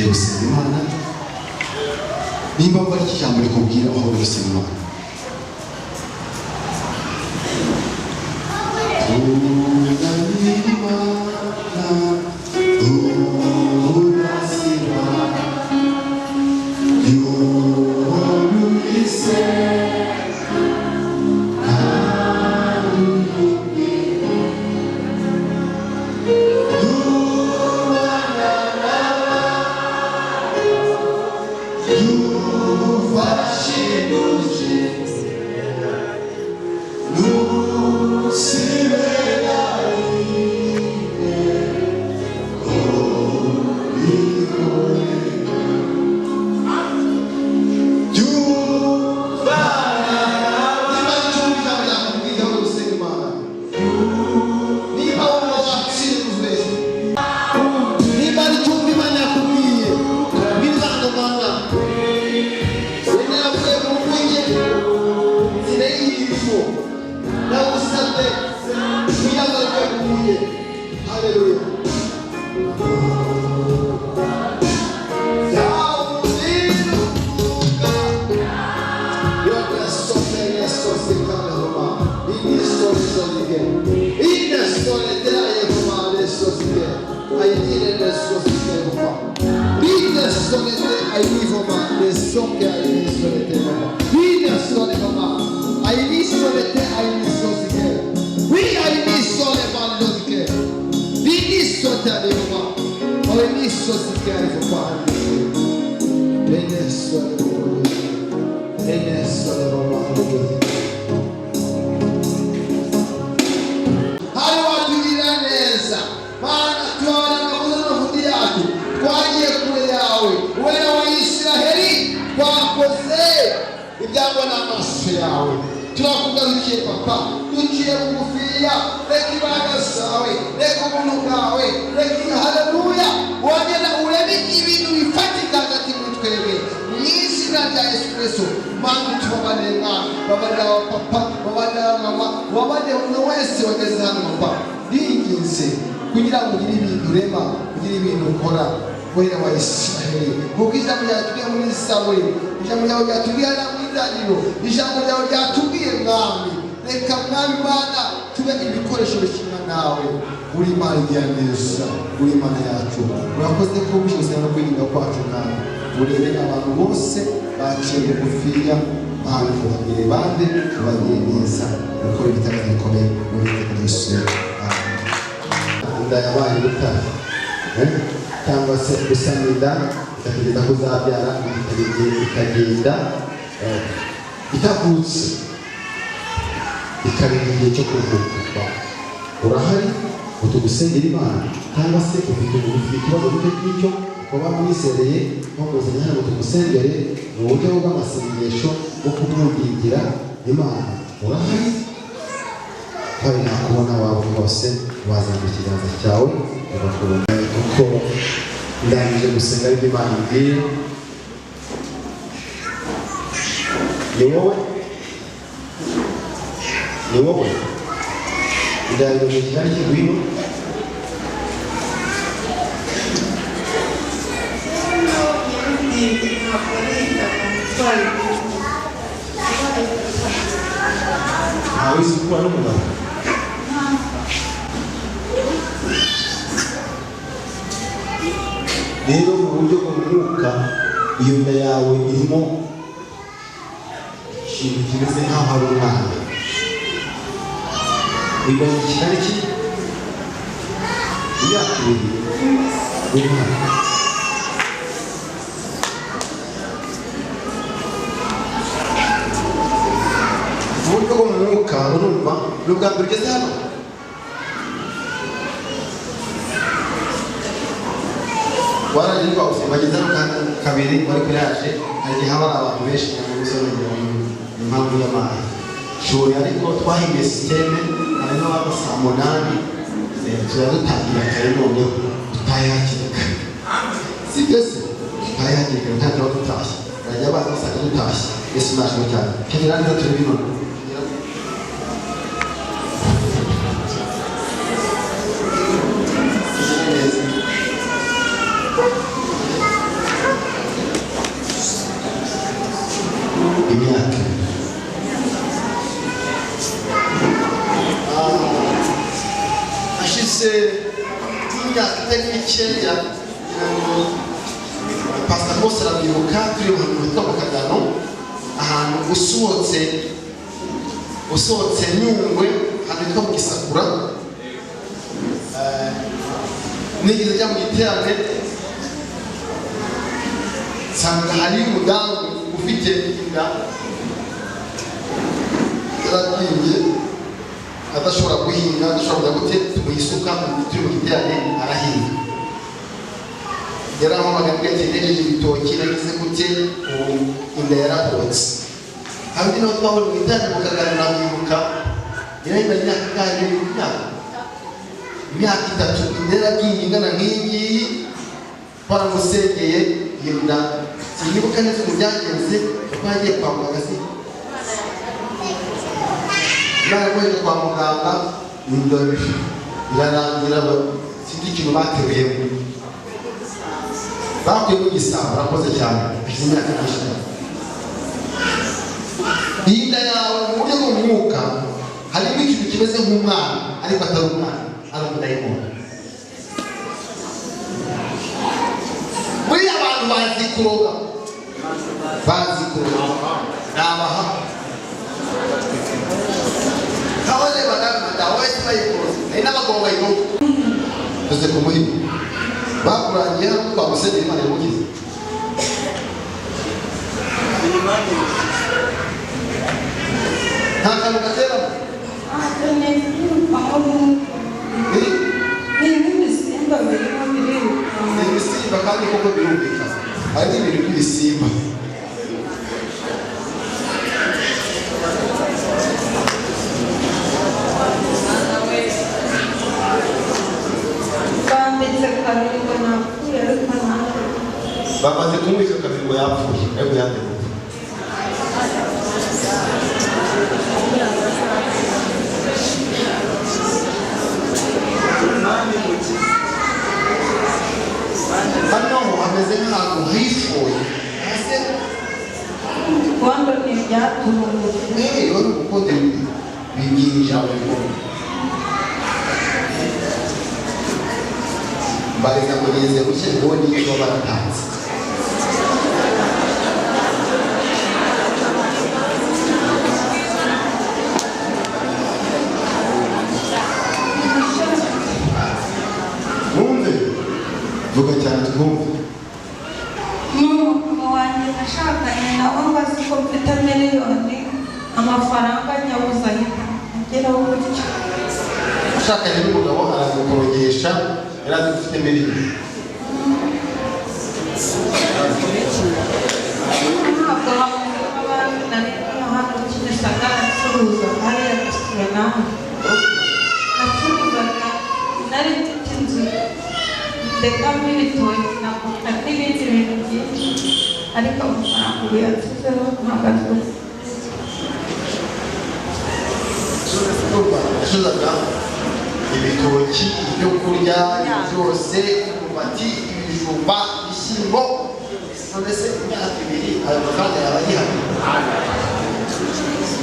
Tugiye gusenga Imana. Nimba wumva ari ijambo rikubwira, aho gusenga Imana. Tunamira Imana ubudasiba, yumvise kandi tubana nawe, dufashe dushize ntusibe na rimwe ubikore. Jyuvana niba icumbi cyawe cyakubwiye aho gusenga Imana, niba wumva watsinzwe, niba ari icumbi Imana yakubwiye, bwira ngo: "Mana, wenda navuye mu rwunge nzira y'irimo, ndagusabye wiyagaruke mu rwunge." Haleluya. Hari watugirira neza Mana, tubabara amakosa n'amafuti yacu, twagiye kure yawe, Wera wa Isiraheli, twakoze ibyangwa n'amaso yawe. Turakugarukiye Papa, duciye bugufiya. Reka imbaraga zawe, reka ubuntu bwawe, reka, haleluya, wongera urebe ibintu bifatika hagati muri twebwe mu izina rya Yesu Kristo. Mana, utubabarire Mwana, babarira abapapa, babarira abamama, babarire buri wese wageze hano. Papa, ndinginze kugira ngo ugire ibintu urema, ugire ibintu ukora, Wera wa Isiraheli, kuko ijambo ryawe tubwiye muri Zaburi, ijambo ryawe ryatubwiye hariya mu Itangiriro, ijambo ryawe ryatubwiye. Mwami, reka Mwami Mana tube ibikoresho bishimwa nawe. Uri Imana igira neza, uri Imana yacu. Urakoze ko ubushobozi no kwirinda kwacu. Mwami, urebe abantu bose baciye bugufiya. Mana, ubagire bande, ubagire neza, gukora ibitangaza bikomeye muri iteka ryose. Amen. Inda yabaye ubutare, eh? Cyangwa se gusama inda ikakugeza ko uzabyara, ikagenda itavutse, ikarenga igihe cyo kuvuka. Urahari ngo tugusengere Imana, cyangwa se ufite ikibazo nk'icyo ngicyo, ukaba wamwizereye, wamuzanye hano ngo tugusengere mu buryo bw'amasengesho bwo kumwingingira Imana? Urahari? Hari nakubona waba hose, wazana ikiganza cyawe ugakubona, kuko ndangije gusenga ariko Imana imbwiye. Ni wowe, ni wowe, ndangije kigali kigwino. Ntawe uzi gukura n'umugabo. Rero mu buryo bw'umwuka, iyo nda yawe irimo ikintu kimeze nk'aho ari umwana. Bibaye kitari ki imyaka 2 w'umwana. Mu buryo bwo mu mwuka, urumva ni ubwa mbere ugeze hano? Waragirwa bageze hano kabiri, wari yaje. Hari igihe haba hari abantu benshi nyamubuze, ngira ngo ni impamvu y'amashuri, ariko twahinduye système. Harimo abava saa 8, tuzajya dutangira kare, noneho dutahe hakiri kare. Sibyo se? Dutahe hakiri kare, ntabwo tuba dutashye, barajya baza basanga dutashye. Yesu nashimwe cyane. Kenyera neza, turi none. Kenyera neza. Hirya ngira ngo Pastor Mose arabyibuka, turi mu hantu hitwa mu Kagano, ahantu usohotse Nyungwe, ahantu hitwa mu Gisakura. Nigeze njya mu giterane, nsanga hari umudamu ufite inda yarabyimbye, adashobora guhinga, adashobora kujya gute. Tumuha isuka turi mu giterane, arahinga. Yarampamagaye ambwira ati: "Nejeje ibitoki, nagize gute, ubu inda yarahotse." Hari undi nawe twahuriye mu giterane mu Kagano, namwibuka, yarahimanye imyaka ingahe? Imyaka 3, inda yarabyimbye ingana nk'iyi ngiyi. Twaramusengeye, iyo nda sinibuka neza uko byagenze, kuko yagiye kwa muganga, si Imana yakoheje kwa muganga, inda irarangira. Sinzi ikintu bateruyemo, bakuyemo igisabo. Urakoze cyane. Hashize imyaka myinshi cyane. Iyi nda yawe, mu buryo bw'umwuka harimo ikintu kimeze nk'umwana, ariko atari umwana, ari umudayimoni. Buriya abantu bazi kuroga, bazi kuroga, ni abaha kabone badamu wese bayikoze, hari n'abagabo bayiroga. Tuze ku muhima bakurangiye hano, twamusengera, Imana yamugize. Nta kantu gateramo? Ni nk'ibisimba birimo biriruka. Ni ibisimba kandi koko birumvikana, hari n'ibintu by'ibisimba. Bambitse kabiri ngo napfuye, ariko ntabwo. Bamaze kumwika kabiri ngo yapfuye, ariko yanze gupfa. Hano hameze nk'ahantu hifoye hasi. Ibikondo ni ibyaturumbutse. Wari ubukonde bibyinjira mu bikondo. Bareka mugenzi buke ngo n'icyo baratanze. Mwumve, vuga cyane twumve. N'umugabo wanjye nashakanye nawe ngo azi ko mfite miliyoni, amafaranga nyabuze ahita ageraho gutyo. Ashakanye n'umugabo arazikorogesha, yari azi ko ufite miliyoni. Ntabwo abandi nari hano Kimisagara ncuruza hariya resitora, nawe nacuruzaga, nari mfite inzu ndekamo ibitoki na voka n'ibindi bintu byinshi, ariko amafaranga ubu yansizeho ntabwo azwi. Yacuruzaga ibitoki, ibyo kurya byose, imyumbati, ibijumba, ibishyimbo. None se imyaka 2 ayo mafaranga yaba agihari?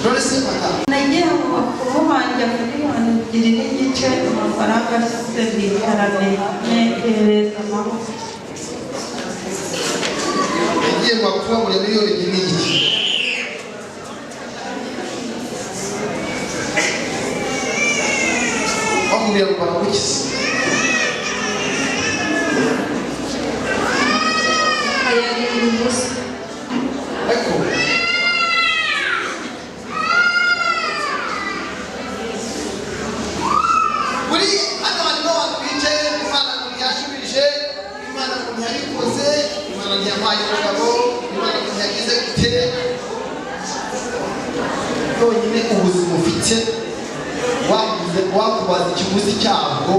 None se mata? Nagiye mu bapfumu banjye miliyoni 2.5, amafaranga ashize ndicarane ntekereza amaboko. Yagiye mu bapfumu muri miliyoni 2.5. Bakubwira ngo baragukiza. Ayarira ubusa. Ariko buri hano harimo abantu bicaye, Imana ngo ntiyashubije, Imana ngo ntiyabikoze, Imana ntiyampaye umugabo, Imana ngo ntiyagize gute. Yonyine ubuzima ufite, wakuze wakubaza ikiguzi cyabwo.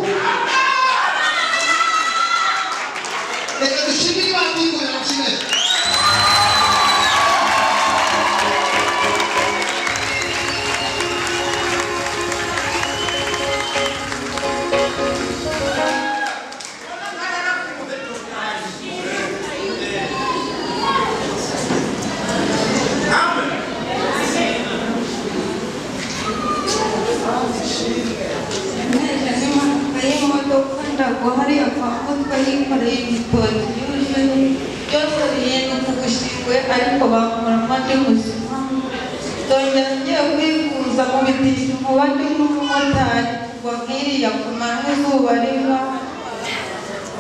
Reka dushimire Imana yigurira kimwe. Nteje n'impanuka y'imodoka, ndagwa hariya kwa Mutwe. Narapfuwe ariko bankuramo ndi muzima. Ndongera ngiye kwivuza mu bitisi nkuba ndi n'umumotari kuva nk'iriya ku manywa izuba riva.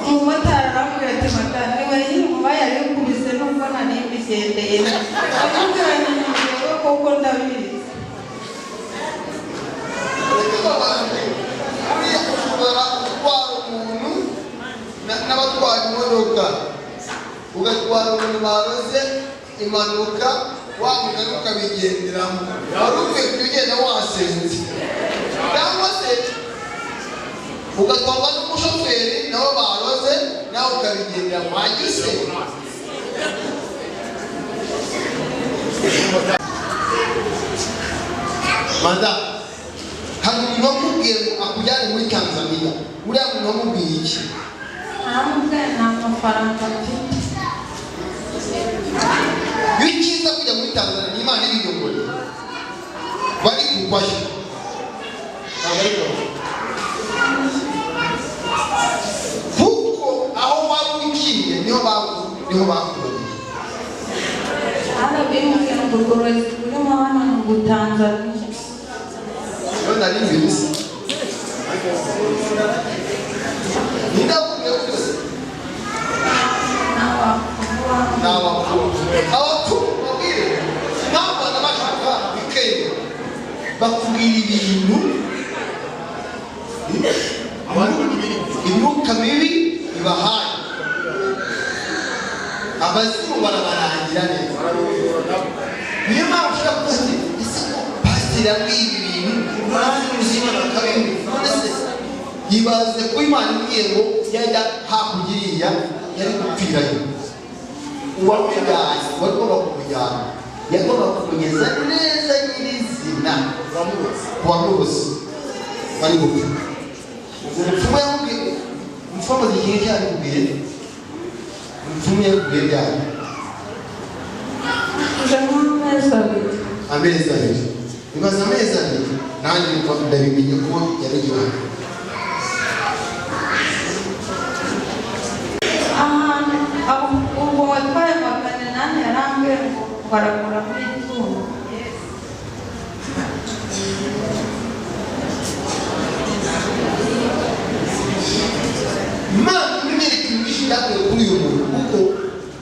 Umumotari arambwira ati: "Madamu, niwe iyi nkuba yari ikubise nubwo nari mbigendeye." Ndamubwira nti: "Njyewe koko ndabizi." Buriya ushobora gutwara umuntu n'abatwara imodoka, ugatwara umuntu baroze impanuka, wa mugani ukabigenderamo, wari ukwiye kujya ugenda wasenze, cyangwa se ugatwarwa n'umushoferi nawe baroze, nawe ukabigenderamo, wajya usenga. Madamu, hari umuntu wakubwiye ngo akujyane muri Tanzania. Uriya muntu wamubwiye iki? Aramubwira nta mafaranga mfite. Iyo ukiza kujya muri Tanzania ni Imana ibiyoboye, bari kugwayo, ntabwo ari gahunda, kuko aho wari ugiye niho bakubonye. Hano ngo ubworozi burimo hano ni ubutanzaniya. Rero nari mbizi, nindakubwiye byose. N'abapfumu. Ni abapfumu. Abapfumu babwire impamvu banabashaka bikeye, bakubwira ibintu imyuka mibi ibahaye, abazimu barabarangira neza. Niyo mpamvu ushobora kuvuga ati: "Ese ko pasiteri yambwiye ibi bintu, maze Imana akabimbwira?" None se ibaze ko Imana imbwiye ngo yajya hakurya iriya, yari gupfirayo. Uwamujyanye, wagomba kumujyana, yagomba kumugeza neza nyirizina ku wamubuze bari gupfa. Ubwo umupfumu yamubwiye, umupfumu amaze igihe cyarikubwiye, umupfumu yakubwiye ryari? Uje nk'amezi 2. Amezi 2. Ibaze amezi 2, nanjye ndabimenye ko yabigiwe. Ahantu ubwo watwaye 800 yarambwiye ngo baraguramo itungo. Imana imenyereka ibintu byinshi byakorewe kuri uyu muntu, kuko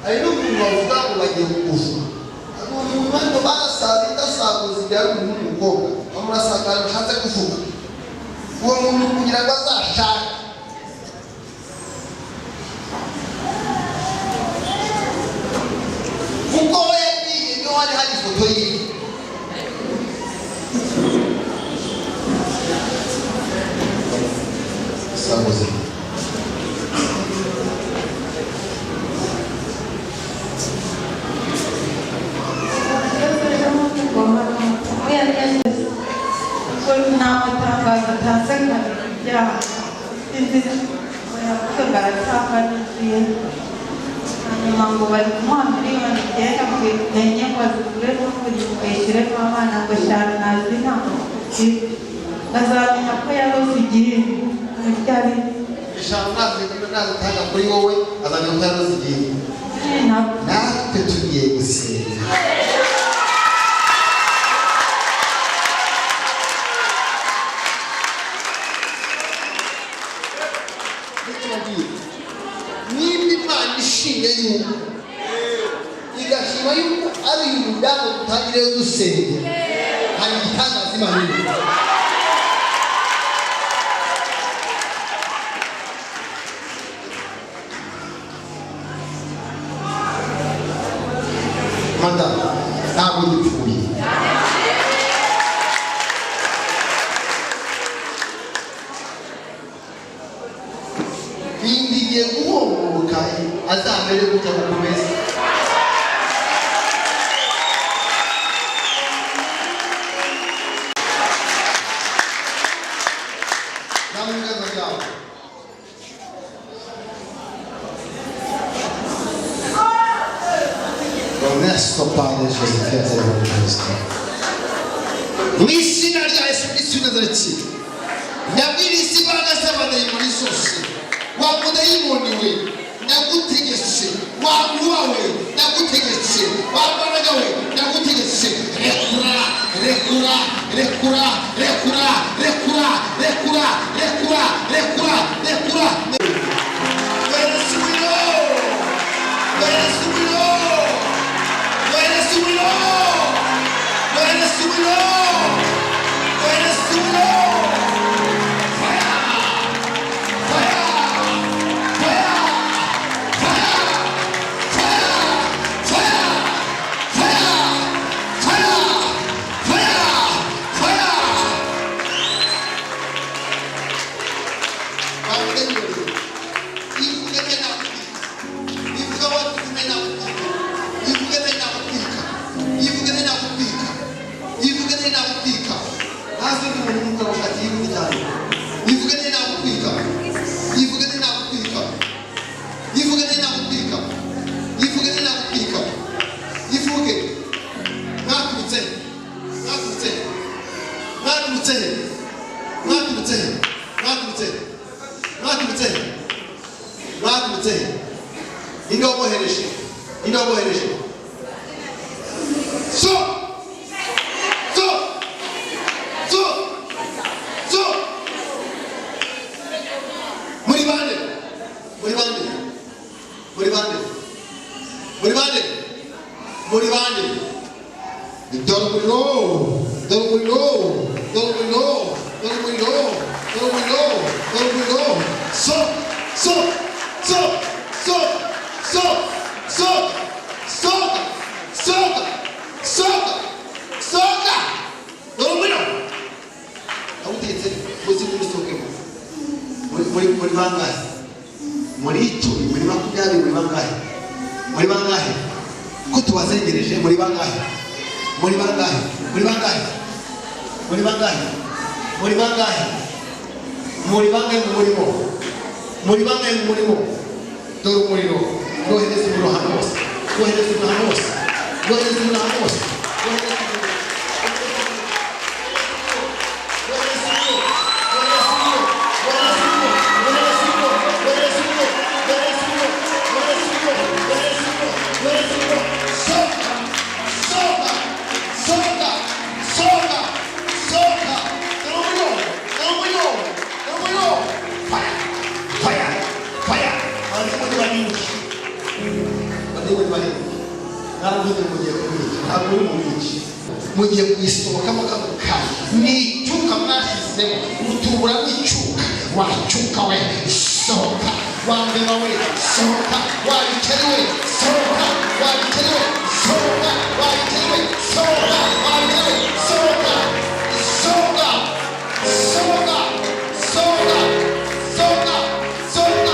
hari n'ukuntu bavuga ngo bagiye kugufa. Hari umuntu hano barasaza idasaguza igihe ari umuntu w'umukobwa, bamurasakara bishatse kuvuga uwo muntu kugira ngo azashake. Kuko we yagiye niho hari hari ifoto yiwe. Saguze. Ngo hari umupfumu yari yageze ubwo nta matangazo atanze kabiri ibyaha, sinzi ngo yavuze ngo aratanga n'inzu ye, hanyuma ngo bari kumuha miliyoni 9 ngo enye ngo azigure n'ubundi ngo ayishyiremo abana, ngo 5 naziha bazamenya ko yaroze igihe ryari. 5 nazitanga kuri wowe, azamenya ko yaroze igihe. Ntabwo. Natwe tugiye gusenga. Nicyo, nimba Imana ishimye yuko igashima yuko ari uyu mudamu dutangire dusengera, hari igitangaza Imana iri. Madamu, ntabwo dupfuye. Indi igiye guhongoka, azamere gutya gukomeza. Namwe ibiganza byawe. Honesto Padre Jésus Kristo. Mu izina rya Yesu Kristo w'i Nazareti, ndabwiriza imbaraga z'abadayimoni zose. Wa mudayimoni we, ndagutegetse. Wa nkuba we, ndagutegetse. Rekura, rekura, rekura, rekura, rekura, rekura, rekura, rekura. Yohereza umuriro, yohereza umuriro, yohereza umuriro, yohereza umuriro, yohereza umuriro. Fire, fire, fire, fire, fire, fire, fire, fire, fire, fire. Ivuge ntakutwika, ivuge watume ntakutwika, ivuge ntakutwika, ivuge ntakutwika, ivuge ntakutwika. Hasi umuntu umugabo ati yivuge cyane, ivuge ntakutwika, ivuge ntakutwika, ivuge ntakutwika, ivuge ntakutwika, ivuge. Mwaturutse, mwaturutse, mwaturutse, mwaturutse, mwaturutse, mwaturutse, mwaturutse. Ninde wabohereje? Ninde wabohereje? So, so, so, so. Muri bande? Muri bande? Muri bande? Muri bande? Muri bande? Dore umuriro, dore umuriro, dore umuriro, dore umuriro, dore umuriro, dore umuriro. So, so, so, so, so, so, soka, soka, soka, soka. Dore umuriro. Awutegetse muzi musohokemo. Muri bangahe? Muri 10, muri 20, muri bangahe? Muri bangahe? Ko tubazengereje, muri bangahe? Muri bangahe? Muri bangahe? Muri bangahe? Muri bangahe? Muri bangahe mu murimo? Muri bangahe mu murimo? Dore umuriro. Yohereza umuriro ahantu hose, yohereza umuriro ahantu hose, yohereza umuriro ahantu hose, yohereza umuriro, yohereza umuriro, yohereza umuriro, yohereza umuriro, yohereza umuriro, yohereza umuriro, yohereza umuriro, yohereza umuriro, yohereza umuriro. Sohoka, sohoka, sohoka, sohoka, sohoka. Dore umuriro, dore umuriro, dore umuriro. Fire, fire, fire. Abadayimoni barindwi, abadayimoni barindwi. Naravuze ngo mugiye kumwica, ntabwo uri bumwice, mugiye kuyisohokamo kano kanya. Ni icyuka mwashyizemo, mutuburamo icyuka. Wacyuka we, sohoka. Wambeba we, sohoka. Wabikeri we, sohoka. Wabikeri we, sohoka. Wabikeri we, sohoka. Wabikeri we, sohoka, sohoka, sohoka, sohoka, sohoka, sohoka, sohoka,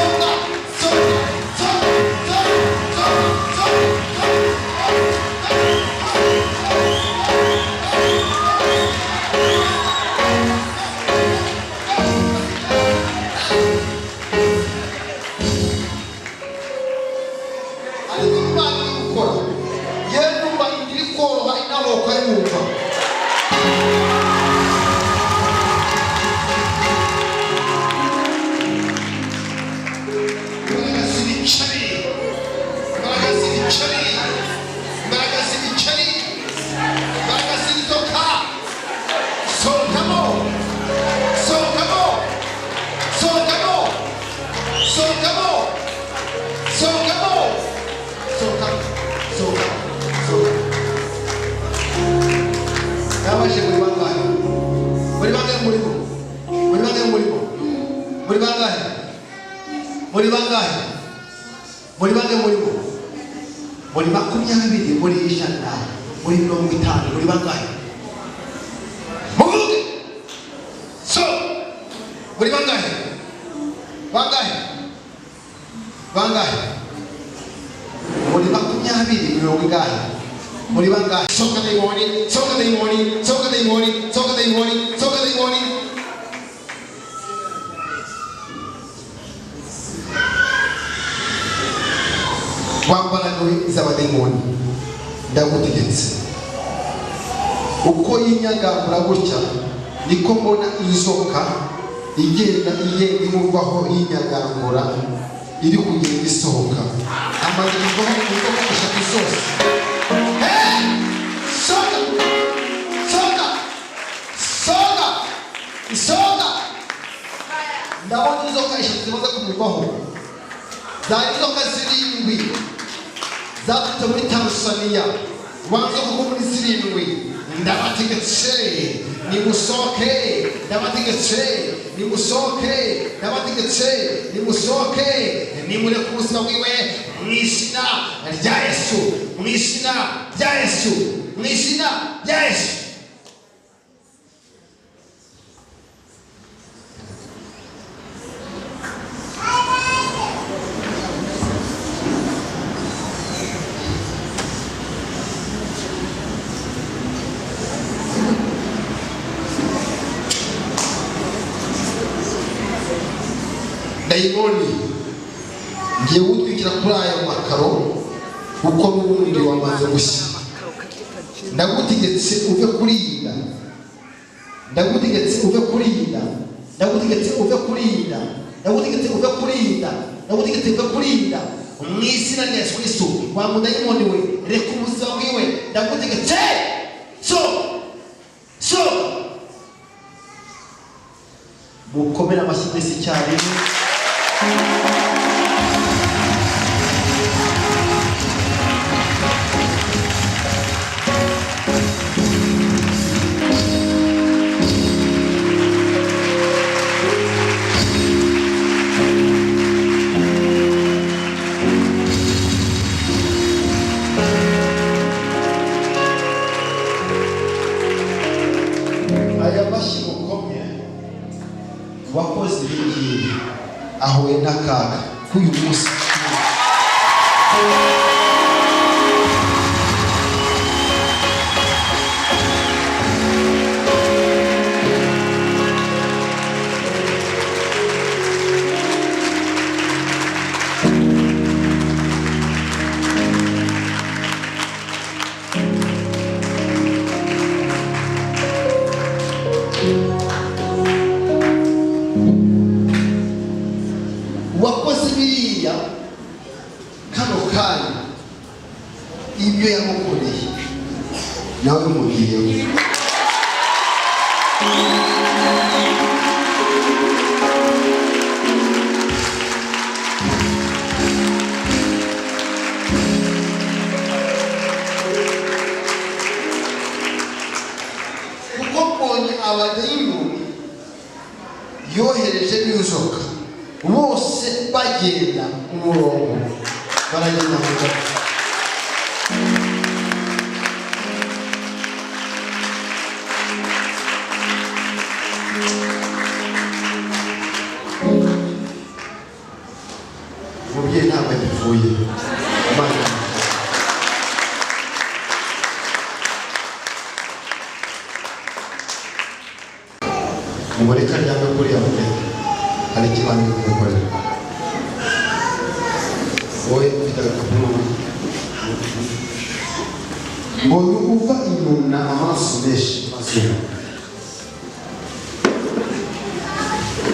sohoka, sohoka, sohoka, sohoka, sohoka. Hari ibintu Imana iri gukora. Yewe, numva inda iri koroha, inaboka yumva. Imbaraga z'ibiceri, imbaraga z'ibiceri, imbaraga z'ibiceri, imbaraga z'inzoka, sohokamo, sohokamo, sohokamo, sohokamo, sohokamo, sohoka, sohoka, sohoka. Yabaje. Muri bangahe? Muri bangahe murimo? Muri bangahe murimo? Muri bangahe? Muri bangahe? Muri bangahe murimo? Muri 20, muri 100, muri 50, muri bangahe? Muvuge. So, muri bangahe? Bangahe? Bangahe? Muri 20, mirongo ingahe? Muri bangahe? Sohoka dayimoni, sohoka dayimoni, sohoka dayimoni, sohoka dayimoni, sohoka dayimoni. Wambaraga z'abadayimoni, ndagutegetse. Uko yinyagambura gutya, niko mbona inzoka igenda, igenda imuvaho, yinyagambura, iri kugenda isohoka. Amaze kuvaho inzoka eshatu zose. Hey! Sohoka. kumuvaho. Zari inzoka zirindwi zaturutse muri Tanzania, wanzoka ko muri zirindwi. Ndabategetse nimusohoke, ndabategetse nimusohoke, ndabategetse nimusohoke, nimureke ubuzima bwiwe mu izina rya Yesu, mu izina rya Yesu, mu izina rya Yesu. Dayimoni, ngiye gutwikira kuri aya makaro kuko n'ubundi wamaze gushya. Ndagutegetse uve kuri iyi nda, ndagutegetse uve kuri iyi nda, ndagutegetse uve kuri iyi nda, ndagutegetse uve kuri iyi nda, ndagutegetse uve kuri iyi nda mu izina rya Yesu Kristo. Wa mudayimoni we, reka ubuzima bwiwe, ndagutegetse. So so mukomere amashyi mwese icyarimwe. Aya mashyi mukomye, wakoze ibi ngibi ahuye n'akaga k'uyu munsi. Uwakoze biriya, kano kanya ibyo yamukoreye nawe mugiyeho. Kuko mbonye abadayimoni yohereje n'inzoka bose bagenda umurongo, baragenda mu gace. Umubyeyi ntabwo agipfuye. Imana imufashe. Mumureke aryame kuriya, mureke, hari icyo Imana iri kumukorera. Wowe ufite agakapu n'ubu, mbonye uva inyuma amaraso menshi mazima,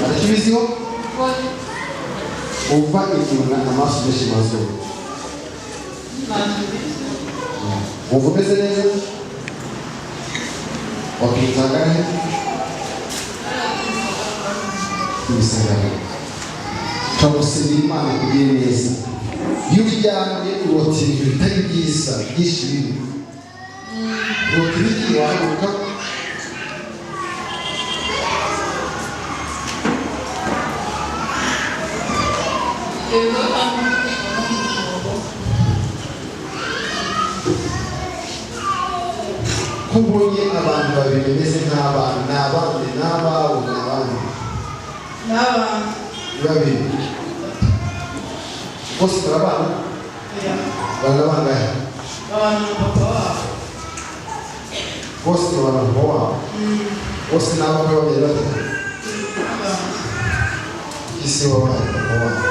arakibiziho. Uva inyuma amaraso menshi mazima, wumva umeze neza? Wakwita angahe? Ibisagara. Turagusenga Imana ikugire neza. Iyo uryamye urota ibintu bitari byiza byinshi bibi, urota ibiki wahaguruka? Ko ubonye abantu babiri bameze nk'abana, ni abandi, ni abawe, ni abandi? N'abantu. Ni babiri bose barabana? Bana bangahe? Abantu na papa wabo. Bose babana papa wabo? Bose ni abawe babiri batatu? N'abantu. Isi wabaye papa wabo?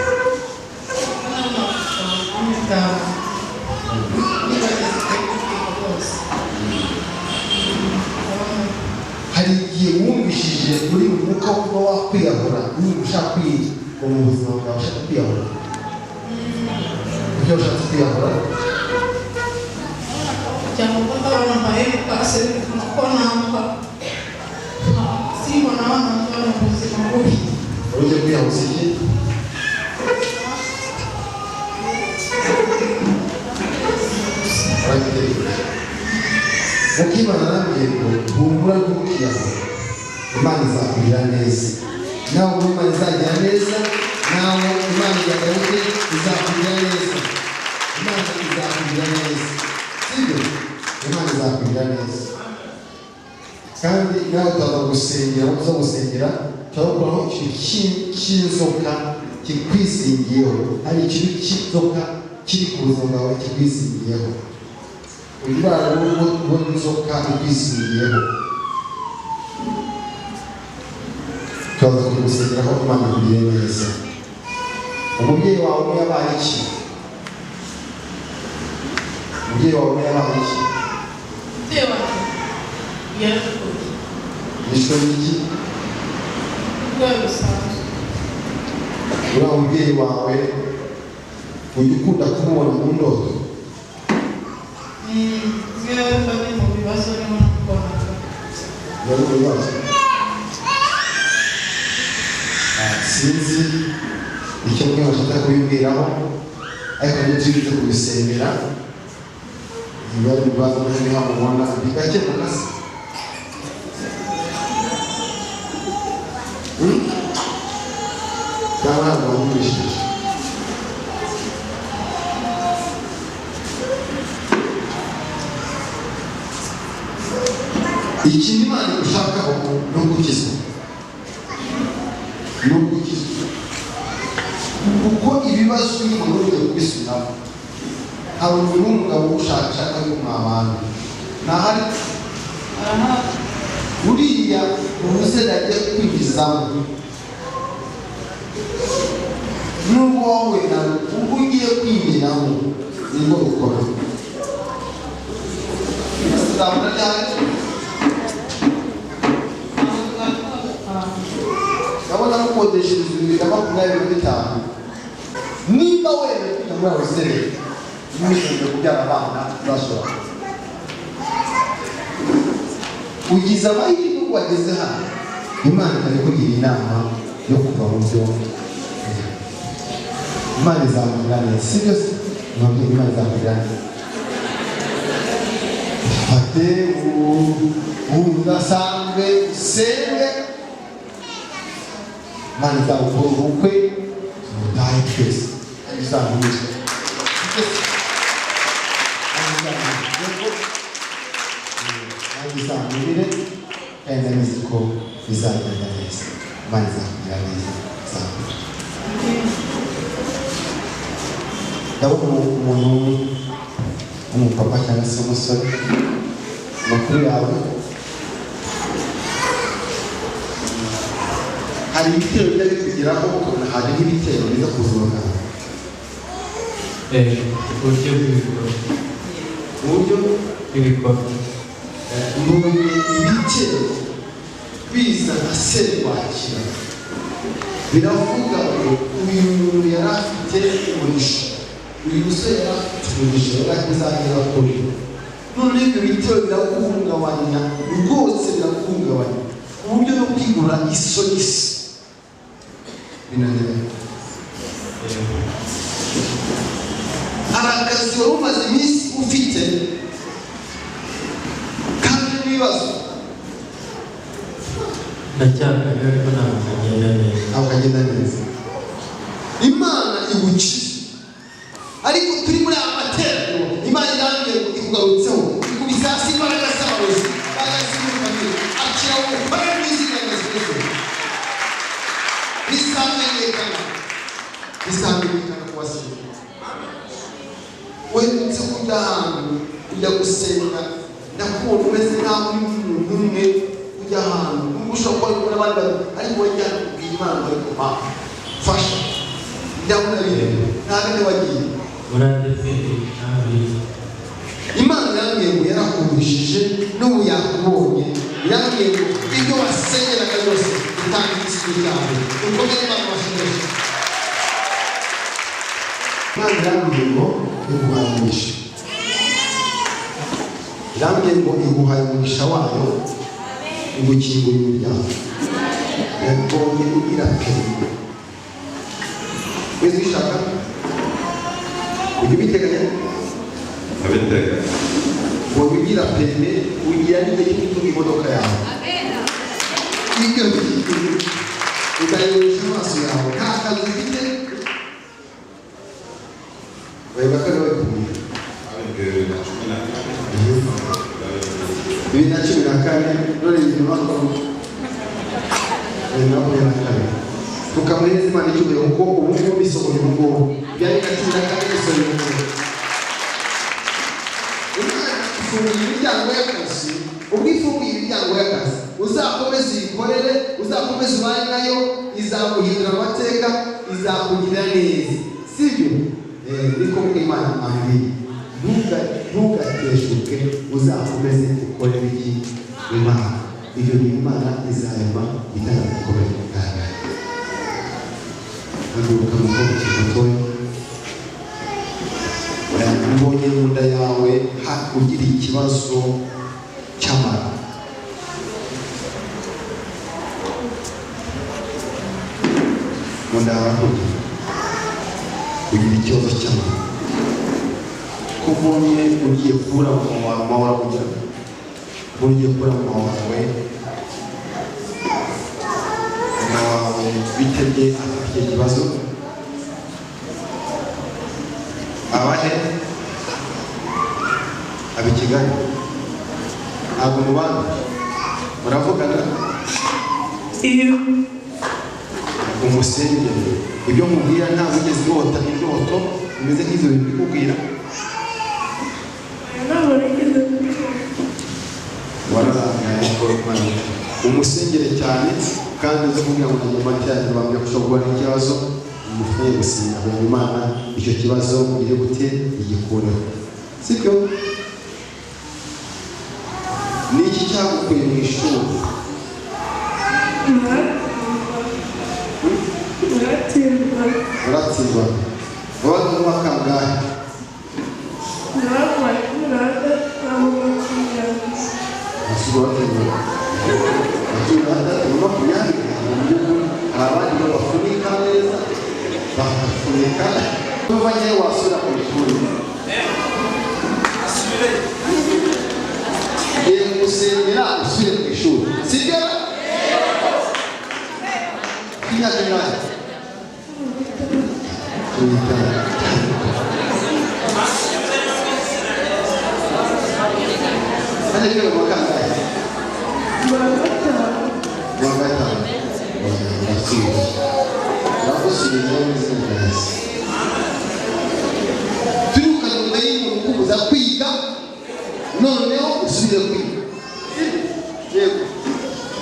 Hari igihe wumvishije uri mu mwuka wo kuba wakwiyahura, niba ushaka kwiyahura mu buzima bwawe, ushaka kwiyahura, ibyo ushatse kwiyahura? Cyangwa ndabona mpaheruka ko namba simbona abana bari mu buzima bubi. Wari ugiye kwiyahuza iki? Twabitegereje. Mukimana arambwiye ngo humura, ntukiyaho, Imana izakugira neza. Nawe ubwo Imana izagira neza, nawe Imana izagaruke, izakugira neza. Imana izakugira neza, sibyo? Imana izakugira neza. Kandi nawe utaza gusengera, aho uza gusengera turabukuraho ikintu cy'inzoka kikwizingiyeho. Hari ikintu cy'inzoka kiri ku buzima bwawe kikwizingiyeho. Urwara ubona inzoka ikwizingiyeho, turaza kugusengeraho, Imana ikugire neza. Umubyeyi wawe umwe yabaye iki? Umubyeyi wawe umwe yabaye iki? Umubyeyi wanjye yarapfuye. Yishwe n'iki? Uburwayi busanzwe. Uriya mubyeyi wawe ujya ukunda kumubona mu ndoto? Iyo mba ndi mu bibazo niho namubonaga. Yari mu bibazo. Sinzi icyo mwe bashaka kubibwiraho, ariko nibyo turibuze kubisengera. Niba ari ibibazo niho mubona bigakemuka se? Hmm? Cyangwa ntabwo wumvishije? Ikintu Imana igushakaho ni ugukizwa, ni ugukizwa, kuko ibibazo y'umuntu ugiye kubisubiramo. Hari umuntu w'umugabo ushakashaka yuko mwabana, ntahari? Arahari. Uriya umusore agiye kwinjizamo, nubwo wowe nawe ubwo ugiye kwinjiramo nibwo ukora uzabona ryari? Ntabwo twari twagataha. Ndabona mukodesha inzu 2025. Niba wemeye kujya muri abasore, mwishinzwe kubyara abana, uzashobora. Ugize amahirwe uko wageze hano, Imana ikaba ikugira inama yo kuva mu byo. Imana izakugira neza, si byo se? Mubabyeyi, Imana izakugira neza. Fate udasanzwe usenge, Imana izagukora ubukwe, tumutahe twese, izamubire. Nanjye izamubire, kandi ndabizi ko bizagenda neza. Imana izakugira neza, izakora. Ndabona umuntu w'umupapa cyangwa se umusore. Amakuru yawe? Hari ibitero bijya bikugeraho, ukabona haje nk'ibitero biza ku buzima bwawe? Uburyo bw'ibikorwa. Uburyo bw'ibikorwa. Mbonye ibitero biza nka serwakira, biravuga ngo uyu muntu yari afite umugisha, uyu musore yari afite umugisha, yari azagera kure. None ibyo bitero biraguhungabanya rwose, biraguhungabanya ku buryo no kwigura isogisi binaniranye. Hari akazi wari umaze iminsi ufite kandi n'ibibazo. Ndacyakariho, ariko ntabwo kagenda neza. Ntabwo kagenda neza. Imana igukize, ariko turi muri aya materaniro, Imana irambwiye ngo ikugarutseho, ikubise hasi imbaraga z'abarozi bagazimukanye. Akira ubukore mu izina rya Yesu Kristo. Bizamenyekana, bizamenyekana ku basigaye. Uherutse kujya ahantu, ujya gusenga, ndakubona umeze nk'aho uri umuntu umwe ujya ahantu, nubwo ushobora kuba uri kumwe n'abandi bantu, ariko wajya kubwira Imana ngo ariko ma fasha, ndabona biri nta bindi wagiye. Muri ADEPR ntabiri. Imana yambwiye ngo yarakumvishije, n'ubu yakubonye. Yambwiye ngo ibyo wasengeraga byose utanga igisubizo cyawe. Ukomere, Imana washengeje. Imana irambwiye ngo iguhaye umugisha, irambwiye ngo iguhaye umugisha wayo, igukingura imiryango. Yabonye ugira perimi wese uyishaka, ujya ubiteganya. Ndabiteganya. Wowe ugira permis, ugira n'igihe cyo gutunga imodoka yawe. Ibyo ukayoboresha amaso yawe, nta kazi ufite, ureba ko ariwe wabikubwiye. Babibwiwe 2014. 2014, none 2022. Tukamuhereza Imana icyubahiro kuko ubu ngubu bisohoye, ubu ngubu byari 2014, bisohoye ubu ngubu. Imana ifunguye imiryango y'akazi. Ubwo ifunguye imiryango y'akazi, uzakomeze uyikorere, uzakomeze ubane nayo, izaguhindura amateka, izakugirira neza, sibyo? Niko Imana ambwiye. Ntugateshuke, uzakomeze ukorere iki? Imana. Ibyo bintu Imana izarema itanga gikomeye. Haguruka mukobwa ukiri mutoya. Mbonye mu nda yawe ugira ikibazo cy'amara. Mu nda yawe ugira ikibazo cy'amara. Ko mbonye ugiye kubura mama wawe, mama wawe uramugira, mbonye ugiye kubura mama wawe, mama wawe bitebye afite ikibazo. Abahe aba i Kigali, ntabwo mubana, muravugana? Umusengere. Ibyo nkubwira, ntabwo ugeze urota indoto bimeze nk'ibyo bintu bikubwira? Wararangaye. Umusengere cyane, kandi uze kumbwira ngo najya materaniro, bambwira ko ushobora guhura n'ikibazo. Umufatanye gusenga kugira ngo Imana icyo kibazo iri gute igikureho, sibyo? Ni iki cyagukuye mu ishuri? Naratsindwa. Uratsindwa. Wabaga mu wa kangahe? Narabaye 16 makumyabiri. Asuba watsindwa 16 na 20. Mu by'ukuri hari abandi babafunika neza, bakafunika. Tuva ngewe wasubira ku ishuri. Ngiye gusengera usubire ku ishuri, sibyo? Imyaka ingahe? 15. Hajya kwiga mu wa kangahe? Mu wa gatanu. Mu wa gatanu. Urasubiza, uragusubiza mu izina rya Yesu. Turukanye umudayimoni ukubuza kwiga, noneho usubire kwiga. Yego.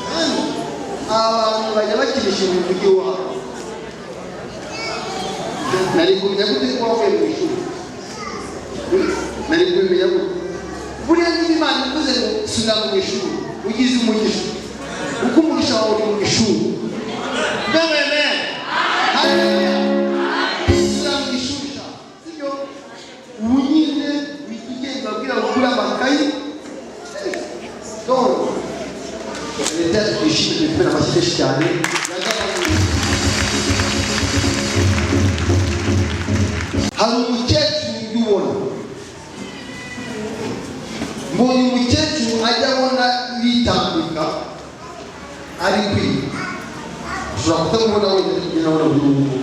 Kandi abantu bajya bakinisha ibintu by'iwabo. Nari kumenya gute ko wavuye mu ishuri? Nari kubimenya gute? Buriya niba Imana ivuze ngo subira mu ishuri, ugize umugisha, kuko umugisha wawe uri mu ishuri. Amen. Haleluya. Subira mu ishuri sha, sibyo? Ubu nyine uhita ugenda ubwira ngo ugure amakayi. Donc leta yacu twishimiye kubera amashyi menshi cyane yagabanyije. Hari umukecuru ujya ubona, mbonye umukecuru ajya abona yitambika ari kwiga. Ushobora kutamubona wenyine, kugenda abona buri ngubu.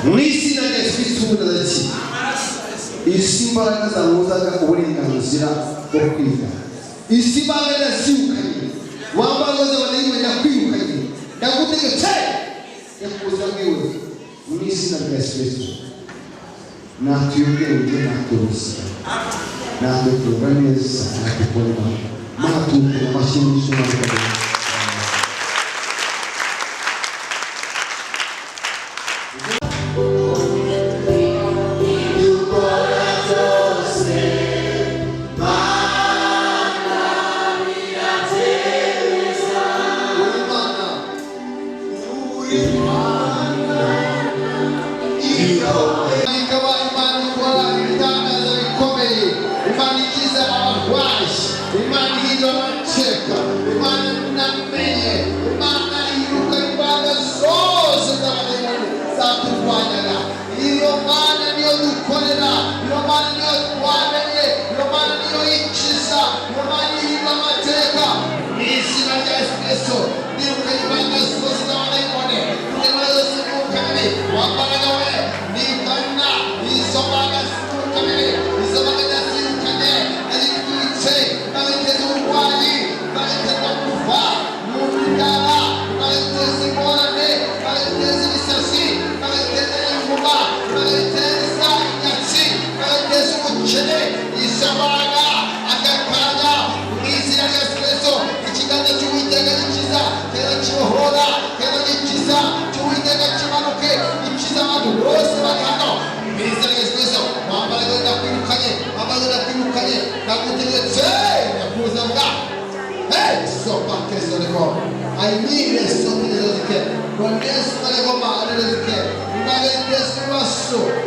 Mu izina rya Yesu Kristo w'i Nazareti, isi imbaraga zamubuzaga uburenganzira bwo kwiga, isi imbaraga yazirukanye, wambaraga z'abadayimoni yakwirukanye, ndagutegetse yakubuza bwiwe mu izina rya Yesu Kristo. Natuye ubwenge, natuye ubuzima, natuye kureba neza, natuye kubona Imana. Mana, tuwukura amashyi menshi n'amaboko. Imana, ikaba Imana ikora ibitangaza bikomeye, Imana ikiza abarwayi, Imana ihindura amateka, Imana namenye, Imana yiruka imbaraga zose z'abadayimoni zaturwanyaga. Iyo Mana niyo dukorera.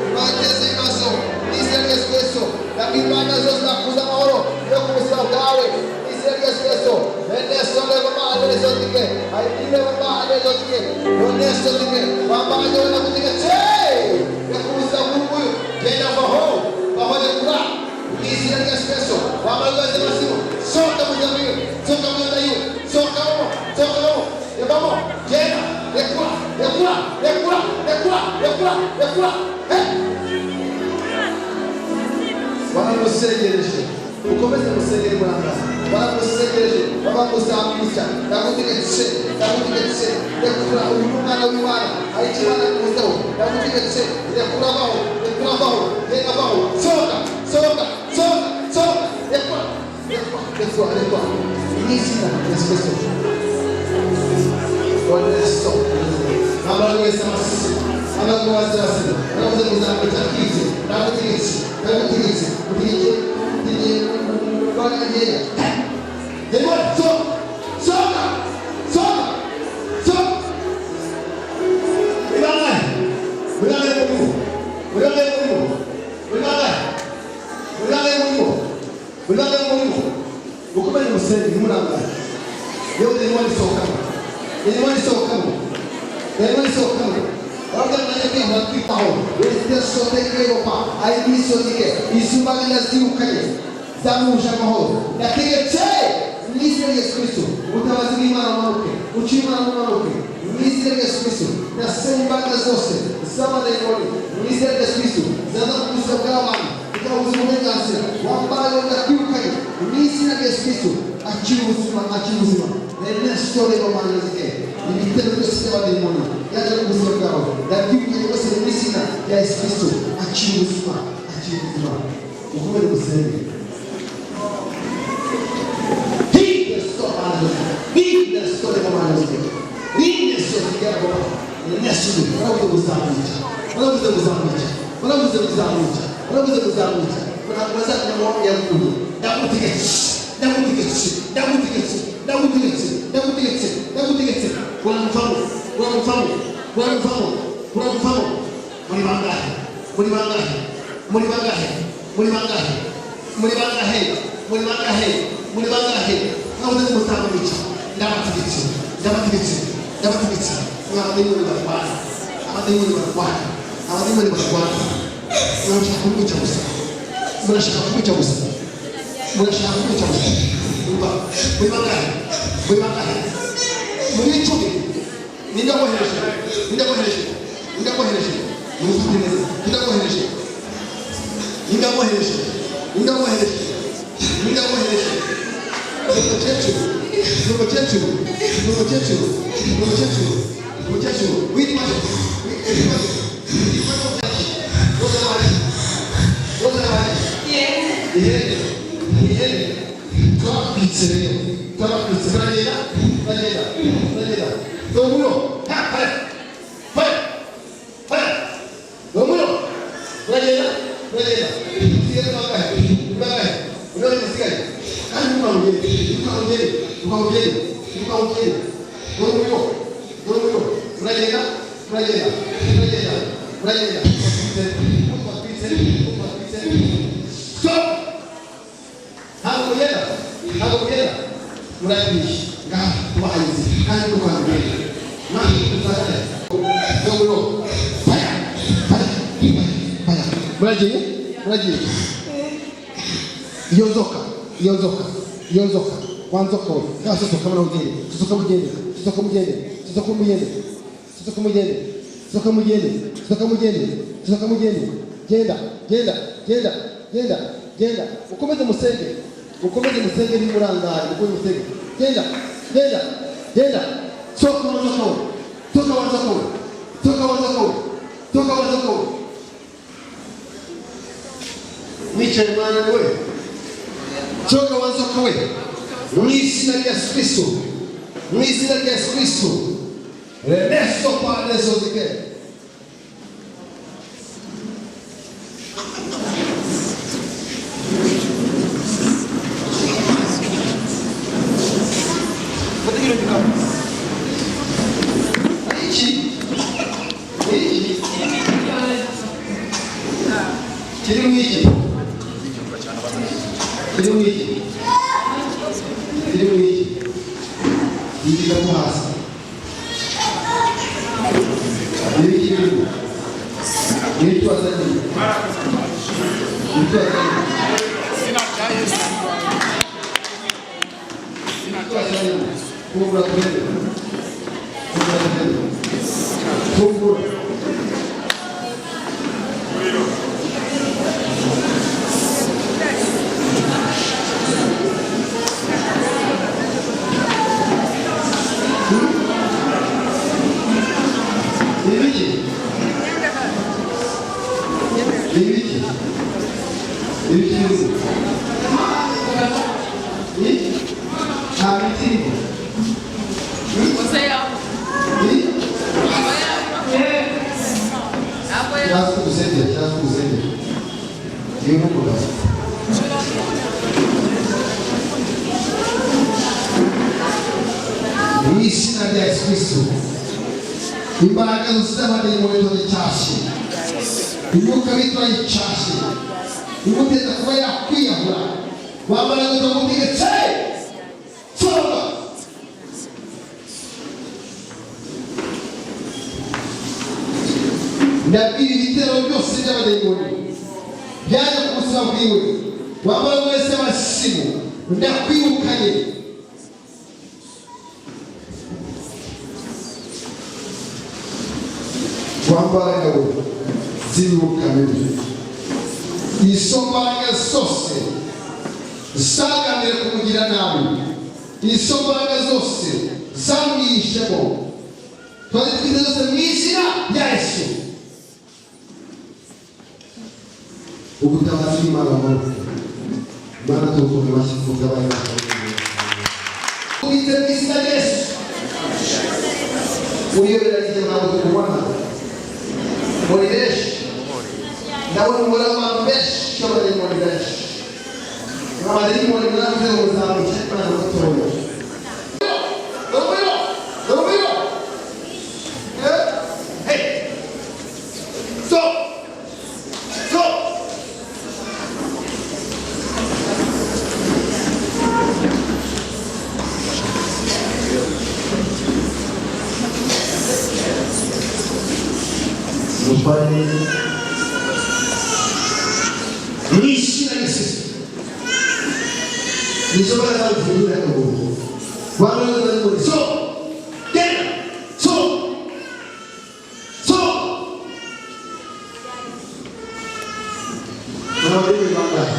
Ibateze ibibazo mu izina rya Yesu Kristo. Nabwo imbaraga zose nakuza amahoro yo ku buzima bwawe mu izina rya Yesu Kristo. Eneso levamaadezotike aibilevamaadezotike onesotike wambaraga nakutegetse reka ubuzima bw'uyu genda vaho vaho rekura mu izina rya Yesu Kristo. Wambaraga z'amasibo sohoka mu buzima bwiwe, sohoka mu nda yiwe, sohokamo, sohokamo, evamo, genda, rekura, rekura, rekura, rekura, rekura, rekura. Baramusengereje, ukomeze musengere muranga. Baramusengereje, baramuzamwica. Ndagutegetse, ndagutegetse, rekura uyu mwana w'Imana, hari icyo Imana ikuzeho. Ndagutegetse, rekura vaho, rekura vaho, genda vaho, sohoka, sohoka, sohoka, sohoka, rekura, rekura, rekura, rekura mu izina rya Yesu Kristo. Oneso amagweza amasibo, amagweza amasibo, aravuze kuzamwica twize. Ndagutegetse, ndagutegetse, utegeke, utegeke imbaraga nkeya. Reba, sohoka, sohoka, sohoka, sohoka. Muri bangahe? Muri bangahe murimo? Muri bangahe murimo? Muri bangahe? Muri bangahe murimo? Muri bangahe murimo? Ukomeze musenge, ntimurangare. Yewe dayimoni sohokamo, dayimoni sohokamo, dayimoni sohokamo. Baravuga ngo nanjye kwihora twitaho wesitesoteke ayimisotike izuba rinazirukanye zamuhuje amahoro. Ndategetse mu izina rya Yesu Kristo, ubutabazi bw'Imana bumanuke, uca Imana bumanuke mu izina rya Yesu Kristo. Ndasenya imbaraga zose z'amadayimoni mu izina rya Yesu Kristo zaza ku buzima bw'abantu zikabuza uburenganzira. Wambaraga ndakwirukanye mu izina rya Yesu Kristo. Akira ubuzima, akira ubuzima. Renesorebamanezike ibitero byose by'abadayimoni yaje ku buzima bwawe ndabyirukanye rwose mu izina rya Yesu Kristo. Akira ubuzima, akira ubuzima. Ukomere musenge. Baravuze kuzamwica, baravuze kuzamwica, baravuze kuzamwica, ntabwo bazamenya aho yaguye. Ndagutegetse, ndagutegetse, ndagutegetse, ndagutegetse, ndagutegetse, ndagutegetse. Uramuvamo, uramuvamo, uramuvamo, uramuvamo. Muri bangahe? Muri bangahe? Muri bangahe? Muri bangahe? Muri bangahe? Muri bangahe? Muri bangahe? Mwabuze kuzamwica. Ndabategetse, ndabategetse, ndabategetse. Abadayimoni barwana, abadayimoni barwana, abadayimoni barwana. Murashaka kumwica gusa, murashaka kumwica gusa, murashaka kumwica gusa. Umva, muri bangahe? Muri bangahe? Muri 10. Ninde wabohereje? Ninde wabohereje? Ninde wabohereje? Mufate neza. Ninde wabohereje? Ninde wabohereje? Ninde wabohereje? Ninde wabohereje? Ni umukecuru, ni umukecuru, ni umukecuru, ni umukecuru, ni umukecuru witwa nde? Witwa nde? Witwa nde? Witwa nde? Ihene, ihene. Turababitse rero, turababitse. Turagenda, turagenda, turagenda. Domuro, ha, haya, haya, haya. Domuro, turagenda, turagenda. Usigaye bangahe? Bangahe? Unone musigaye. Kandi mukawugende, mukawugende, mukawugende, mukawugende. Domuro, domuro. Turagenda, turagenda, turagenda, turagenda. Batwitse, batwitse, batwitse. Stop! Ntabwo mugenda, ntabwo mugenda. Muragiye ngaha tubahaye inzira kandi mukangenda mwana tuzajya. Domuro, fire, fire, fire. Muragiye, muragiye. Iyo nzoka, iyo nzoka, iyo nzoka, wa nzoka we, ngaho sosoka mwana ugende, sosoka mugende, sosoka mugende, sosoka mugende, sosoka mugende, sosoka mugende, sosoka mugende, sosoka mugende. Genda, genda, genda, genda, genda. Ukomeze musenge, ukomeze musenge ntimurangare, ukomeze musenge. Genda, genda, genda. Sohoka wa nzoka we, sohoka wa nzoka we, sohoka wa nzoka we, sohoka wa nzoka we. Mwicaye mwana we, sohoka wa nzoka we, mu izina rya Yesu Kristo, mu izina rya Yesu Kristo. Reneso paneso zike. Fata kino gikapu. Iki? Iki? Kiri mu iki? Kiri mu iki? Kiri mu iki? Yigiga mo hasi. Ni ibiki birimo? Ni ibiki wazanye? Ni ibiki wazanye? Ni ibiki wazanye? Fungura turebe. Fungura turebe. Fungura. Ni ibiki? Ni ibiki? Ni ibiki birimo? Ni? Nta miti irimo. Ni? Cyangwa kugusengera, cyangwa kugusengera. Ni umugabo. Mu izina rya Yesu Kristo, imbaraga zose z'abadayimoni turazicyashye, imyuka mibi turayicyashye, imuteza kuba yakwiyahura, wamara turamutegetse, sohoka. Ndabwira ibitero byose by'abadayimoni byaje ku buzima bwiwe, wamara wese amasimu, ndakwirukanye. Wambaraga we z'imyuka mibi, izo mbaraga zose zagamije kumugira nabi, izo mbaraga zose zamwihishemo, turazitwite zose mu izina rya Yesu. Ubutabazi bw'Imana bumanuke. Imana tugukomeye amashyi kuko abaye ubitse mu izina rya Yesu. Uyobera igihe ntabwo tukubona muri benshi, ndabona umubare w'abantu benshi b'abadayimoni benshi, abadayimoni mwavuze ngo muzamukire Imana mutoya. Umuriro, umuriro. Hey. Stop. Stop. Mutware mu izina rya Yesu. Nizo mbaraga zivugurura akaguru. Bwana so genda so so. Muri bangahe?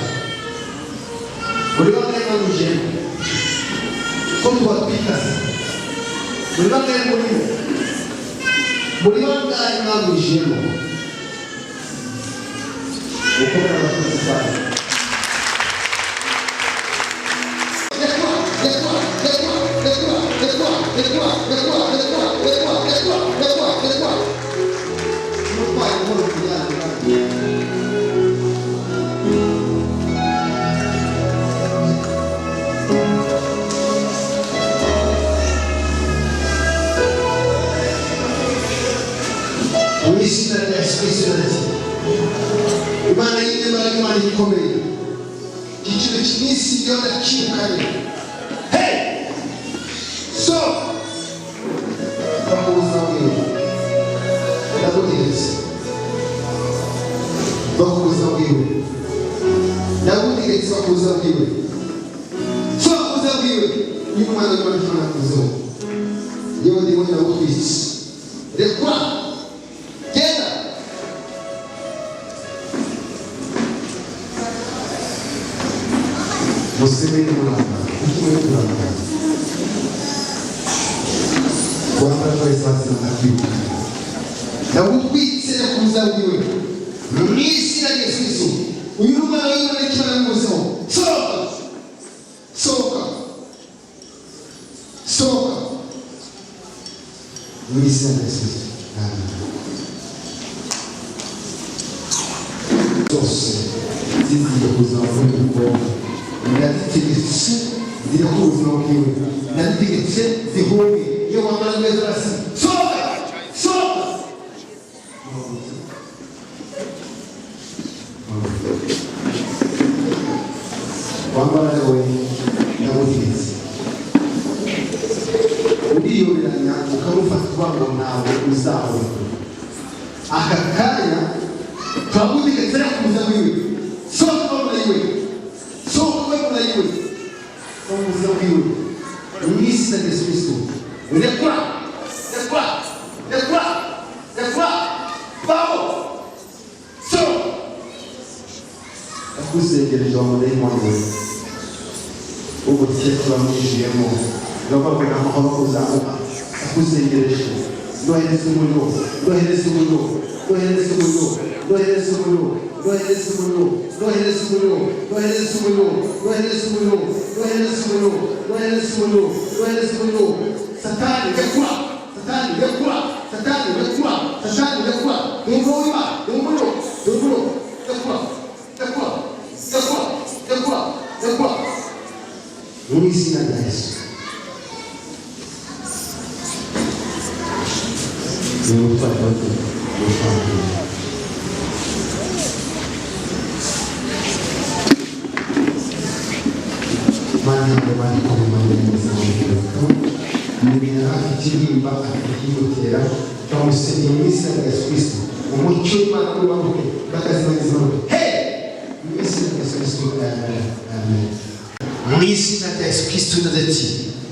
Muri bangahe mwaguje ko tubatwika se? Muri bangahe muri bo? Muri bangahe mwagujemo? Gukomera abakozi bayo. Rekura, rekura, rekura, rekura, rekura, rekura, rekura, rekura, rekura, rekura, rekura, rekura. Umutwaye buhoro kugira ngo mu izina rya Yesu Kristo ndetse Imana y'imbaraga, Imana ikomeye, igiciro cy'iminsi yo ndakirukanye. Hey, so va mu buzima bwiwe, ndagutegetse, va ku buzima bwiwe, ndagutegetse, va ku buzima bwiwe, so ku buzima bwiwe. Niba umwana w'Imana Imana akuzeho, yewe ndimo ndagutwitse, rekura, genda. Musime muranga, kuki muri kuranga? Wambara wese ndakwirukanye, ndagutwitse ku buzima bwiwe mu izina rya Yesu Kristo. Uyu ni umwana w'Imana, Imana yamuzeho. Sohoka, sohoka, sohoka mu izina rya Yesu Kristo, amen. Zose zigiye kuzaba muri mukobwa, ndazitegetse ziri ku buzima bwiwe, ndazitegetse zihunge. Iyo wambara neza hasi, sohoka, sohoka. Haguruka. Wambara we ndagutegetse. Uriyoberanya ukamufata uvuga ngo ntabwo uzabona. Aka kanya turagutegetse kuza wiwe. Sohoka muri we. Sohoka muri we. Sohoka muri we. Mu izina rya Yesu Kristo. Rekura! Rekura! Rekura! Rekura! Vamo! Sohoka! Ndakuzengereje wa mudayimoni we. Ubukecuru wamwinjiyemo. Ndavuga ngo nta mahoro uzamuha. Ndakuzengereje. Ndohereza umuriro. Ndohereza umuriro. Ndohereza umuriro. Ndohereza umuriro. Ndohereza umuriro. Ndohereza umuriro. Ndohereza umuriro. Ndohereza umuriro. Ndohereza umuriro. Ndohereza umuriro. Ndohereza umuriro. Satani rekura! Satani rekura! Satani rekura! Satani rekura! Ni umuriro w'Imana. Ni umuriro. Ni umuriro. Rekura! Rekura! Rekura! Rekura! Rekura! Mu izina rya Yesu. Ni umutwaro w'umutwaro. Mana Imana ikomeye neza mu afite intimba afite ikimutera turamusengera mu izina rya Yesu Kristo. Umucyo w'Imana umanuke imbaraga zimanuke. Hey! Mu izina rya Yesu Kristo, amen. Amen. Mu izina rya Yesu Kristo w'i Nazareti,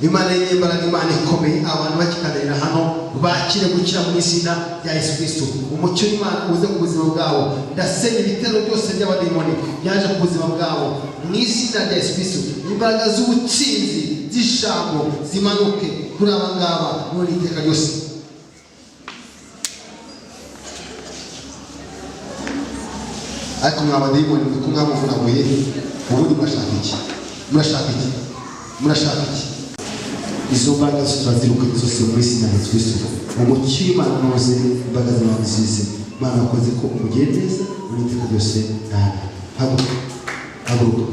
Imana y'imbaraga, Imana ikomeye, abantu bakikandagira hano bakire gukira mu izina rya Yesu Kristo. Umucyo w'Imana uze ku buzima bwabo. Ndasenya ibitero byose by'abadayimoni byaje ku buzima bwabo mu izina rya Yesu Kristo. Imbaraga z'ubutsinzi z'ijambo zimanuke kuri aba ngaba none iteka ryose. Ariko mwa badayimoni mwe ko mwamuvunaguye, ubundi murashaka iki? Murashaka iki? Murashaka iki? Izo mbaraga zose turazirukanye zose mu izina rya Yesu Kristo. Umucyo w'Imana unoze, imbaraga z'Imana zize. Imana wakoze ko umugire neza muri iteka ryose. Amen. Haguruka. Haguruka.